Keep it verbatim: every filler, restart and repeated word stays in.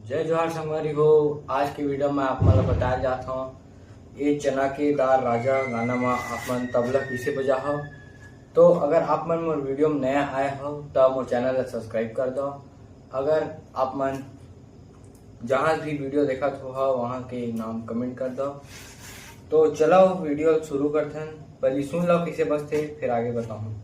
जय जोहार संगवारी हो। आज के वीडियो में आप मन ला बताए जात हूँ, ये चना के दार राजा गाना में आप मन तबला किसे बजा हो। तो अगर आप मन मोर वीडियो में नया आए हो, तो मोर चैनल ला सब्सक्राइब कर दो। अगर आप मन जहाँ भी वीडियो देखत हो, वहाँ के नाम कमेंट कर दो। तो चलो, वीडियो शुरू करथन। पहले सुन लो किसे बजथे, फिर आगे बताऊँ।